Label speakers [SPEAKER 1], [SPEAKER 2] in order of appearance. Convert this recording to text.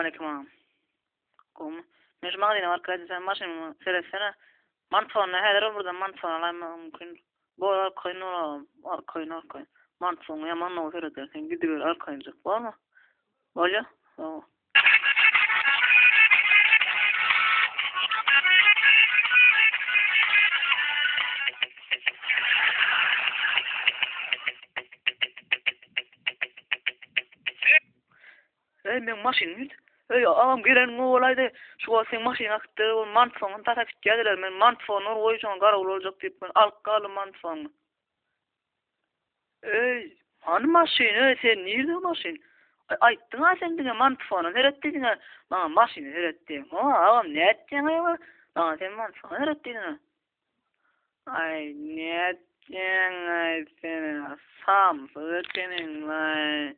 [SPEAKER 1] Salamaleýkim agam. Gowmy? Men şu magazyna baryp geldim, sen maşynyma seretsene. Mantygynda häzir ol birden mantygyn alaýmagy mümkin. Bor arkaýyn bol agam, arkaýyn arkaýyn. Mantygyn ýaman gowy sereder, sen gidiber arkaýynjyk, bormy? Bolýa, sag bol. Eý meň maşynym nirde? Eý agam geleniň gowy bolaýdy. Şu wagt seň maşynyňy akyp berip ol mantfoňy tasa gitýädiler. Men mantfony ur goý şoňa garawul boljak diýip men alyp galdym mantfonyňy. Eý hany maşyn eý sen nirde maşyn? Aý aýtdyňa sen diňe mantfona seret diýdiňä. Maňa maşyna seret diýeň. Ho agam nätýäň eý maňa sen mantfona seret diýdiňä. Aý nätýäň aý sen samsyk ekeniň laý.